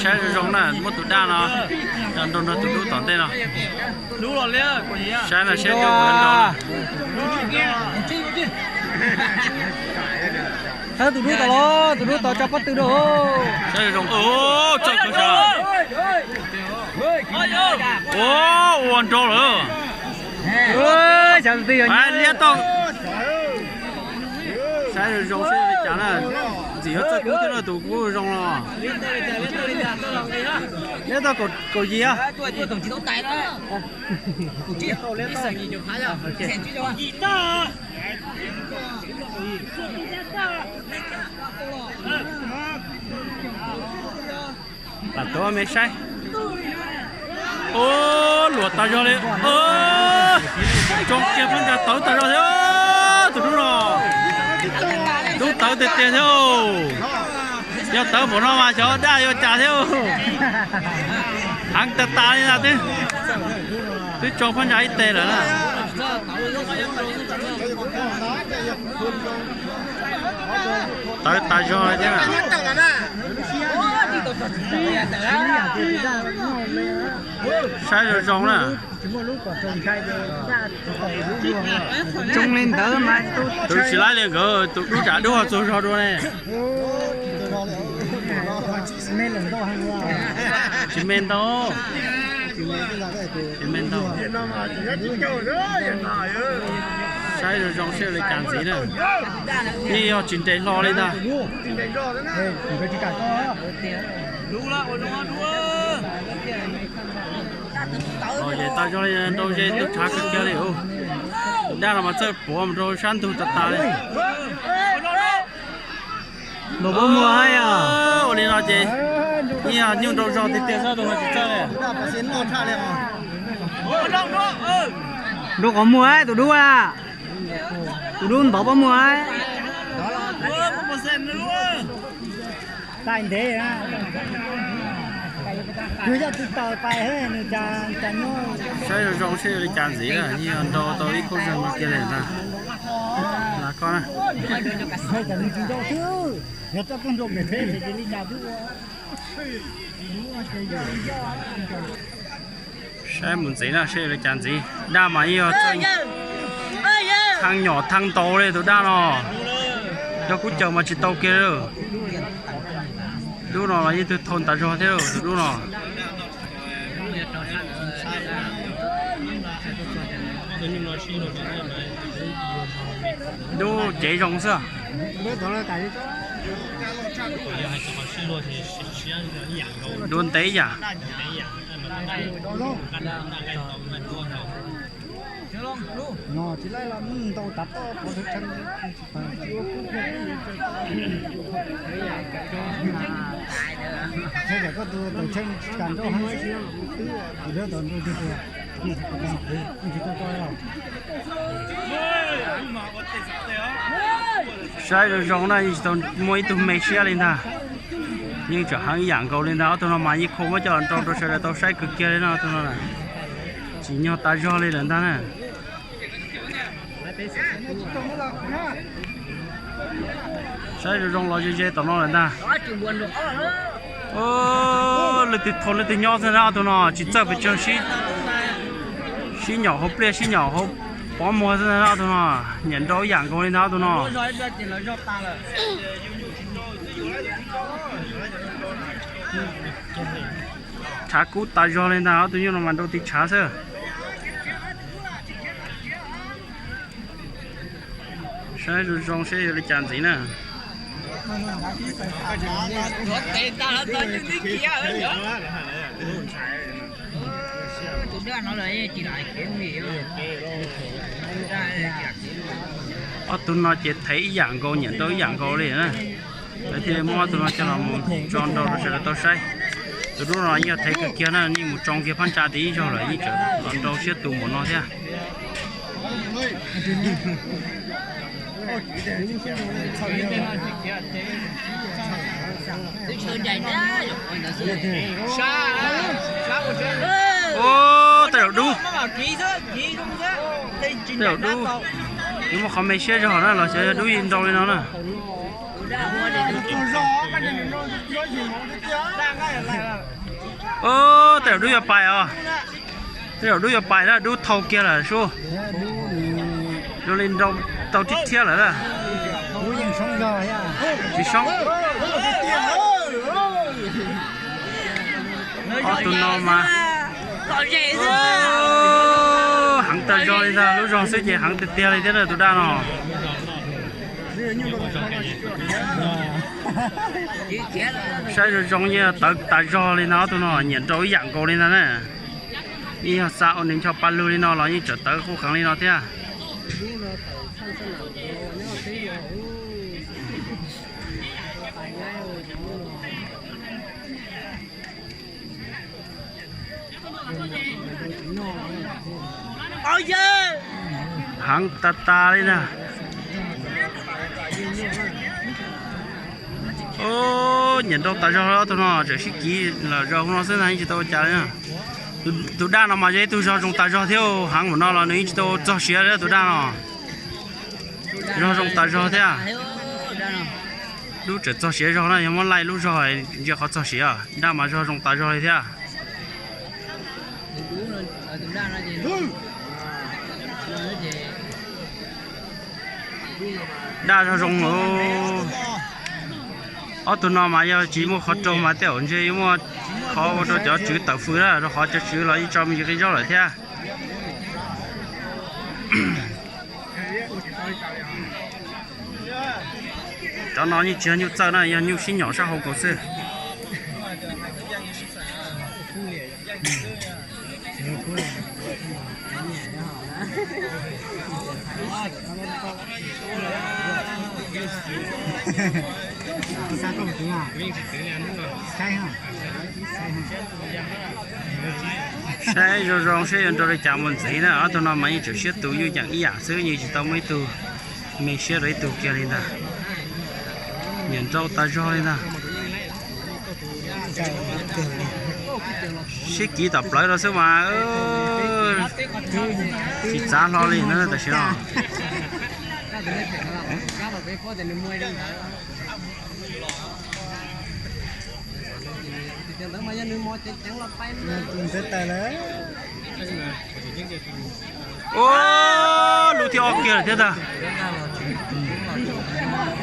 Saib zoo zoo na, muab tus daj no coj nrau nrog tus dub tom ntej no. Saib no saib dub puas nrau. Thawb tus dub tod los, tus dub tod tso pob tw rau. Saib zoo zoo, txawj kawg sav. Ua nrau lawm. Liab tau. Saib zoo zoo seb li cas na. Ntxim yuav txawj kub thiab na, tus kub zoo los. Liab tau kaum yim. Lam tuav me saib. Ub, luam tas zog li. Tsoo kiag phab ntsa tawv tas zog thiab tus dub no. Dub tawv tiag tiag thiab. Yog tawv npaum no mas xyov daj yuav cas thiab. Heev tas tas li ntag. Twb tsoo phab ntsa ib teg lawm na. Tawv tas zog li thiab. Saib zoo zoo na. Tsoo li ntawd mas twb tsis laib li nkawd tus dub tsam dub txog zog dua ne. Tsis me ntau. Tsis me ntau. Saib zoo zoo seb li cas ntxiv na. Yeej yog tsis nres hlo li ntag. Ces tas zog li nrau ze tub tshav kawg kiag li. Daj no mas txawj puav mus rau sab ntug tas tas li. Npaum pob muag yog. Ua li no ces yeej yog nyuj nrau zog tiag tiag xwb, tus no tsis txawj li. Nrau qhov muag tus dub a. Tus dub npaum pob muag. Tais ntev. Yog tus taws tais nws cas nyob. Saib zoo zoo seb li cas ntxiv na, yeej yog nrau tau ib khub zeeg no kiag li ntag. Lam koj na. Yog txoj koob nrau pem peb ces li cas twb ua. Saib mus ntxiv na, seb li cas ntxiv. Daj mas yeej yog thaj nyom thaj ntau li tus daj no. Yog kuv caws mas tsis tau kiag li. Dub no los yeej twg thau tas zog thiab tus dub no. Dub cev zoo xwb. Dua ntev yam. Saib zoo zoo na, yeej tsis tau muaj ib tug me siab li ntag. Yeej tseem heev ib yam nkaus li ntag. Ob tug no mas yeej kho muab coj los nrau rau sawv daws tau saib kawg kiag li no, ob tug no tsim nyog tas zog li lawm ntag na. Saib zoo zoo los ze ze tom no lawm ntag. Leej twg thau leej twg nyob xwb na, ob tug no tsis txawj pes tsawg, sib nyom hauv pliaj sib nyom hauv pob muag xwb na, ob tug no nyiam nrau ib yam nkaus li ntag ob tug no. Tshav kub tas zog li ntag, ob tug nyuj no mas nrau tiv tshav xwb. Saib zoo zoo seb yog li cas ntxiv na. Ob tug no ces thev ib yam nkaus, nyiam nrau ib yam nkaus li na. Lawv thiaj li muab ob tug no coj los mus tso nrau rau sawv daws tau saib. Tus dub no yeej yog thev kawg kiag na, yeej mus tsoo kiag phab ntsa tid ib zaug lawm yeej tseem los nrau siab tus npaum no thiab. Ub, tej zaum dub, tej zaum dub, yuav muaj qhov me siab zog na los xyov yog dub yeej nrau li no na. Tej zaum dub yuav pais os. Tej zaum dub yuav pais na, dub thau kiag lawm sub. Zoo li nrau tau thiab thiab lawm na. Tsis soob. Ob tug no mas heev tas zog li ntag, lub zog xwb ces heev tiag tiag li thiab na tus daj no. Saib zoo zoo yeej tawv tas zog li no, ob tug no nyiam nrau ib yam nkaus li ntag na. Yeej yog xa ua nws ncho pa lug li no los yeej tseem tawv qub qeev li no thiab. Heev tas tas li na. Nyiam nrau tas zog, ob tug no tseem sib kiv lawm, zaum no xwb ntag, yeej tsis tau ua cas li. Tus daj no mas yog ib tug zog zoo tas zog thiab, heev npaum no los nws yeej tsis tau txog siav li tus daj no. Zog zoo tas zog thiab. Dub tseem txog siav zog na, yog muab laij lub zog ntsia qhov txog siav, daj mas zog zoo tas zog li thiab. Daj zog zoo. Ob tug no mas yog tsis muaj qhov raug mas tej zaum ntshe yuav muaj qhov ua rau cov tswv tawm fws na, rau qhov cov tswv los yeej tso me ntsis qi zaub lawm thiab. Cov no yeej tsis yog nyuj txawj na, yog nyuj sib nyaum sab hauv kaus xwb. Saib zoo zoo seb yuav nrau li cas mus ntxiv na, ob tug no mas yeej tseem siab tus yuj yeem ib yam xwb, yeej tsis tau muaj ib tug me siab rau ib tug kiag li ntag. Nyiam nrau tas zog li ntag. Sib kiv tom plawv rau xwb mas tsis txav hlo li na tam sim no. Ua lub thib ob kiag lawm thiab ntag.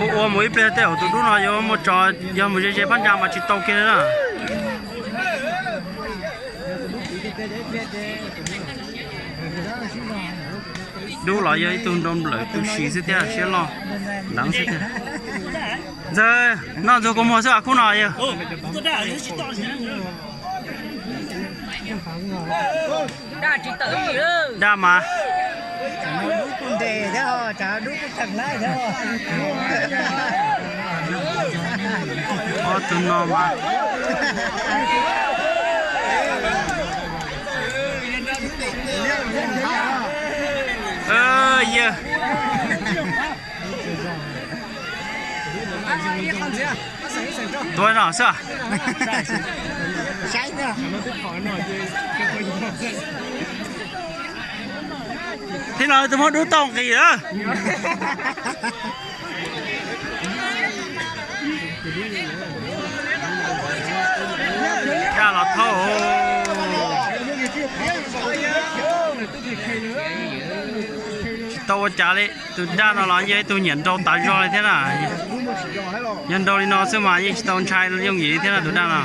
Ua ua mus ib pliag tej zaum tus dub no yuav muaj tso, yog mus ze ze phab ntsa mas tsis tau kiag li na. Dub los yog ib tug nrau nplawm tu si xwb thiab, siab loj nteev xwb thiab. Ntxawg, noj ntxuag kua muag xwb as khub no yog. Daj mas. Ob tug no mas. Yawg. Tuav no xwb. Thiab no tus muab dub tau nqis lawm. Daj los thauj. Tsis tau ua cas li, tus daj no los yog ib tug nyiam nrau tas zog li thiab na. Yog nrau li no xwb mas yeej tsis tau ntshai yooj yim li thiab na tus daj no.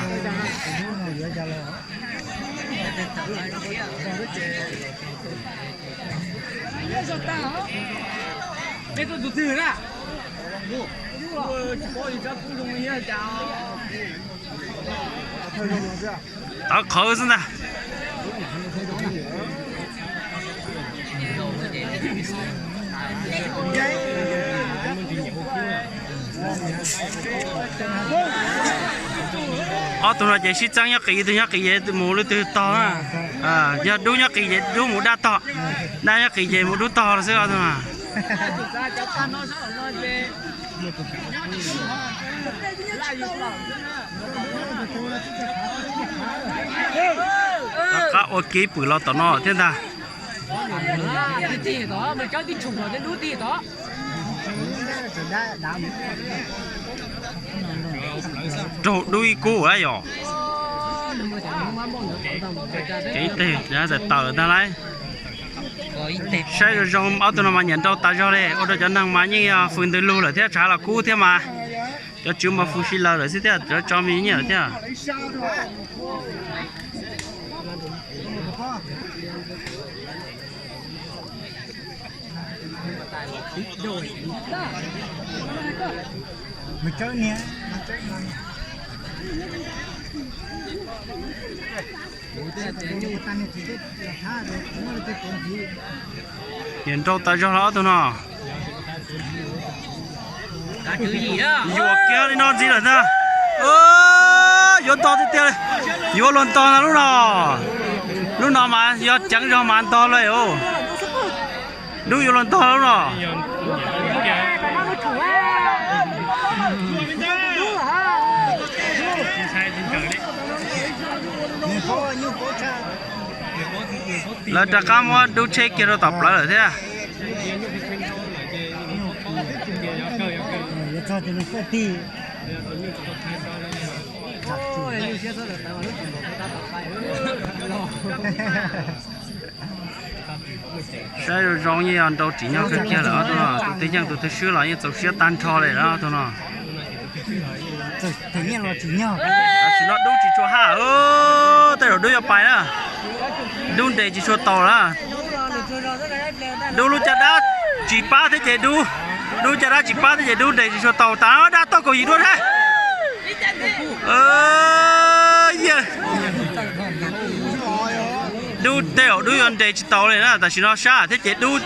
Tawv qhawv xwb ntag. Ob tug no ces sib txeeb nyob qis, ib tug nyob qis ces mus lub twg tog na. Yog dub nyob qis ces dub mus daj tog, daj nyob qis ces mus dub tog xwb ob tug no. Rov qab ua kev pwm los tom no thiab ntag. Raug dub ib kub a yog. Tseem ib teg tawm tag lauj. Saib zoo zoo ob tug no mas nyiam nrau tas zog li, ua rau cov neeg mas yeej yog fws ntws lug lawm thiab, tshav los kub thiab mas. Cov tswv mas fws si lawv lawm xwb thiab, cov tso me nyiaj lawm thiab. Nyiam nrau tas zog los ob tug no. Yuam kiag li no ntxiv lawm ntag. Yuav ntog tiag tiag li. Yuav luag ntog ntag lub no. Lub no mas yog ceev zog mas ntog lawm os. Dub yuav luag ntog lub no. Lawv rov qab muab dub tsheb kiag rau tom plawv lawm thiab. Saib zoo zoo yeej yog nrau tsim nyog kawg kiag lawm ob tug no, tus twg yeej tus twg swb los yeej txaus siab tag nrho li lawm ob tug no. Tam sim no dub tsis tshua haj, tej zaum dub yuav pais na. Dub nres tsis tshua taus lawm. Dub lub caj dab tsis pab thiab ces dub, dub caj dab tsis pab thiab ces dub nres tsis tshua taus, tas dab tauj kaum yim dua thiab. Dub tej zaum dub yuav nres tsis taus li na, tam sim no sab thiab ces dub,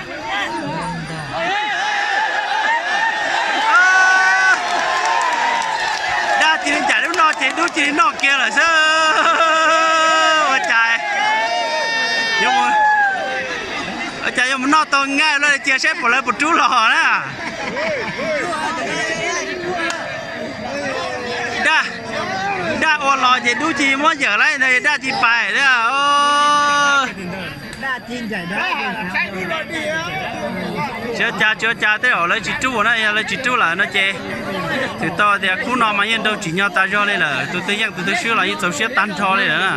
dab cia li ncaim lub no ces dub cia li noj kiag lawm xwb. Ua cas, ua cas yuav mus noj tau nqaij lawm, cia saib puas lawv puas rub los na. Dab, dab ua los ces dub cia li muab yawm lawm ntag, dab cia li pais thiab. Tsis ua cas, tsis ua cas, tej zaum lawv tsis rub na, yog lawv tsis rub lawm no ces twb tau tias khub no mas yeej nrau tsim nyog tas zog li lawm, tus twg yeej tus twg swb los yeej txaus siab tag nrho li lawm na.